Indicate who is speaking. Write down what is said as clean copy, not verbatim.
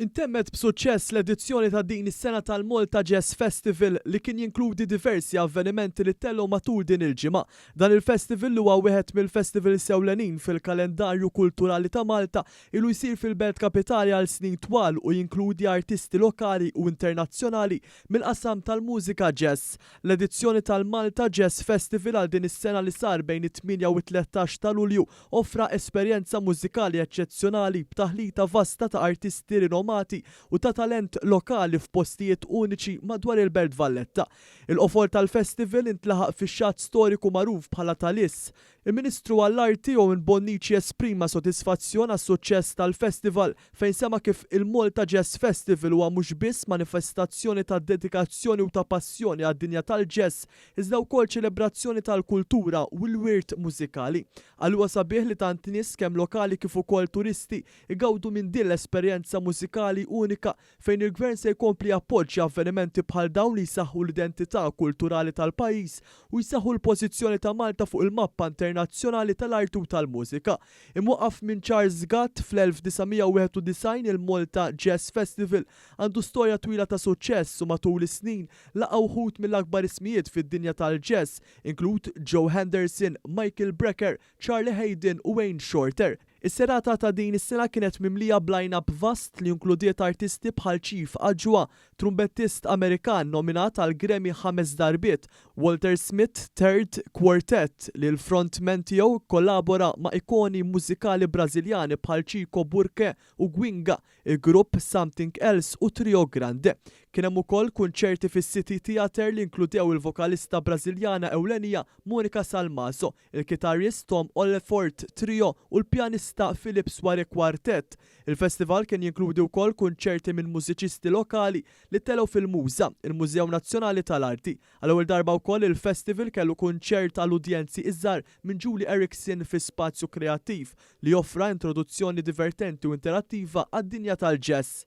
Speaker 1: Intemmet b'suċċess l-edizzjoni ta' din is-sena tal-Malta Jazz Festival li kien jinkludi diversi avvenimenti li ttellgħu matul din il-ġimgħa. Dan il-festival li huwa wieħed mill-festivals ewlenin fil-kalendarju kulturali ta' Malta ilu jsir fil-belt kapitali għal snin twal u jinkludi artisti lokali u internazzjonali mill-qasam tal-mużika jazz. L-edizzjoni tal-Malta Jazz Festival għal din is-sena li sar bejn it-8 u t-13 ta' Lulju offra esperjenza mużikali eċċezzjonali b'taħlita vasta ta' artisti rinomati u ta' talent lokali f'postijiet uniċi madwar il-Belt Valletta. Il-qofol tal-festival intlaħaq fix-xatt storiku magħruf bħala Ta' Lies. Il-Ministru għall-Arti Owen Bonnici esprima sodisfazzjon għas-suċċess tal-festival fejn sema kif il-Malta Jazz Festival huwa mhux biss manifestazzjoni ta' dedikazzjoni u ta' passjoni għad-dinja tal-jazz iżda wkoll ċelebrazzjoni tal-kultura u l-wirt mużikali. Qal huwa sabiħ li tant nies kemm lokali kif ukoll turisti igawdu minn din l-esperjenza mużikali unika fejn il-Gvern se jkompli jappoġġja avvenimenti bħal dawn li jsaħħu l-identità kulturali tal-pajjiż u jsaħħu l-pożizzjoni ta' Malta fuq il-mappa internazzjonali tal-arti u tal-mużika. Imwaqqaf minn Charles Gatt fl-1991 il-Malta Jazz Festival għandu storja twila ta' suċċess u matul is-snin laqa' wħud mill-akbar ismijiet fid-dinja tal-jazz, inkluż Joe Henderson, Michael Brecker, Charlie Haden u Wayne Shorter. Is-serata ta' din is-sena kienet mimlija b'line-up vast li inkludiet artisti bħal Chief Adjoa, trumbettist Amerikan nominat għal Grammy ħames darbiet, Walter Smith Third Quartet li l-frontman tiegħu kkollabora ma' ikoni mużikali Brażiljani bħal Chico Buarque u Guinga, il-grupp Something Else u Trio Grande. Kien hemm ukoll kunċerti fis-City Theatre li inkludew il-vokalista Brażiljana ewlenija Monica Salmaso, il-kitarrist Tom Olefort Trio u l-pjanista Philip Soiré Quartet. Il-festival kien jinkludi wkoll kunċerti minn mużiċisti lokali li ttelgħu fil-MUŻA, il-Mużew Nazzjonali tal-Arti. Għall-ewwel darba wkoll il-festival kellu kunċert għal udjenzi iżgħar minn Julie Erickson fi spazju kreattiv li offra introduzzjoni divertenti u interattiva għad-dinja tal-jazz.